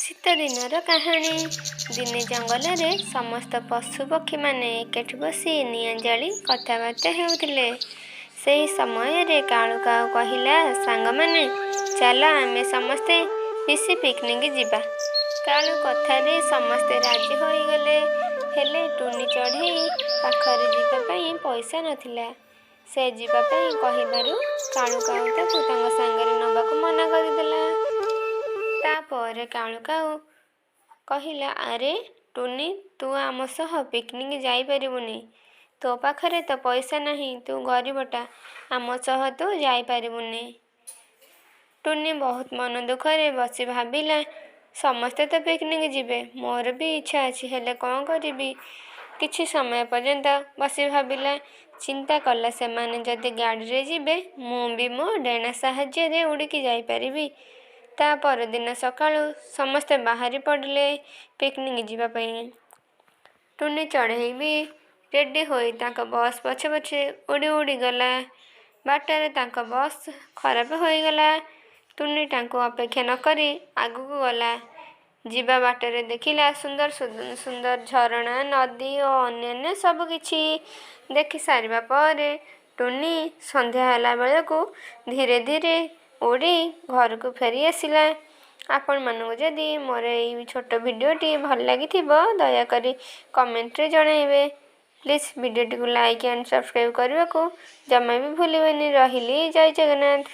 ଶୀତଦିନର କାହାଣୀ। ଦିନେ ଜଙ୍ଗଲରେ ସମସ୍ତ ପଶୁପକ୍ଷୀମାନେ ଏକାଠି ବସି ନିଆଁ ଜାଳି କଥାବାର୍ତ୍ତା ହେଉଥିଲେ। ସେହି ସମୟରେ କାଳୁ କାଉ କହିଲା, "ସାଙ୍ଗମାନେ, ଚାଲ ଆମେ ସମସ୍ତେ ମିଶି ପିକନିକ୍ ଯିବା।" କାଳୁ କଥାରେ ସମସ୍ତେ ରାଜି ହୋଇଗଲେ। ହେଲେ ଟୁନି ଚଢ଼େଇ ପାଖରେ ଯିବା ପାଇଁ ପଇସା ନଥିଲା। ସେ ଯିବା ପାଇଁ କହିବାରୁ କାଳୁ କାଉ ତାକୁ ତାଙ୍କ ସାଙ୍ଗରେ ନେବାକୁ ମନା କରିଦେଲା। ତାପରେ କାଳୁ କାଉ କହିଲା, "ଆରେ ଟୁନି, ତୁ ଆମ ସହ ପିକନିକ୍ ଯାଇପାରିବୁନି। ତୋ ପାଖରେ ତ ପଇସା ନାହିଁ, ତୁ ଗରିବଟା, ଆମ ସହ ତୁ ଯାଇପାରିବୁନି।" ଟୁନି ବହୁତ ମନ ଦୁଃଖରେ ବସି ଭାବିଲା, ସମସ୍ତେ ତ ପିକନିକ୍ ଯିବେ, ମୋର ବି ଇଚ୍ଛା ଅଛି, ହେଲେ କ'ଣ କରିବି? କିଛି ସମୟ ପର୍ଯ୍ୟନ୍ତ ବସି ଭାବିଲା, ଚିନ୍ତା କଲା, ସେମାନେ ଯଦି ଗାଡ଼ିରେ ଯିବେ, ମୁଁ ବି ମୋ ଡେଣା ସାହାଯ୍ୟରେ ଉଡ଼ିକି ଯାଇପାରିବି। ତା ପରଦିନ ସକାଳୁ ସମସ୍ତେ ବାହାରି ପଡ଼ିଲେ ପିକନିକ୍ ଯିବା ପାଇଁ। ଟୁନି ଚଢ଼େଇ ବି ରେଡ଼ି ହୋଇ ତାଙ୍କ ବସ୍ ପଛେ ପଛେ ଉଡ଼ି ଉଡ଼ି ଗଲା। ବାଟରେ ତାଙ୍କ ବସ୍ ଖରାପ ହୋଇଗଲା। ଟୁନି ତାଙ୍କୁ ଅପେକ୍ଷା ନକରି ଆଗକୁ ଗଲା। ଯିବା ବାଟରେ ଦେଖିଲା ସୁନ୍ଦର ସୁନ୍ଦର ଝରଣା, ନଦୀ ଓ ଅନ୍ୟାନ୍ୟ ସବୁକିଛି। ଦେଖି ସାରିବା ପରେ ଟୁନି ସନ୍ଧ୍ୟା ହେଲା ବେଳକୁ ଧୀରେ ଧୀରେ ଉଡ଼ି ଘରକୁ ଫେରି ଆସିଲା। ଆପଣମାନଙ୍କୁ ଯଦି ମୋର ଏଇ ଛୋଟ ଭିଡ଼ିଓଟି ଭଲ ଲାଗିଥିବ, ଦୟାକରି କମେଣ୍ଟରେ ଜଣାଇବେ। ପ୍ଲିଜ୍ ଭିଡ଼ିଓଟିକୁ ଲାଇକ୍ ଆଣ୍ଡ ସବସ୍କ୍ରାଇବ୍ କରିବାକୁ ଜମା ବି ଭୁଲିବେନି। ରହିଲି, ଜୟ ଜଗନ୍ନାଥ।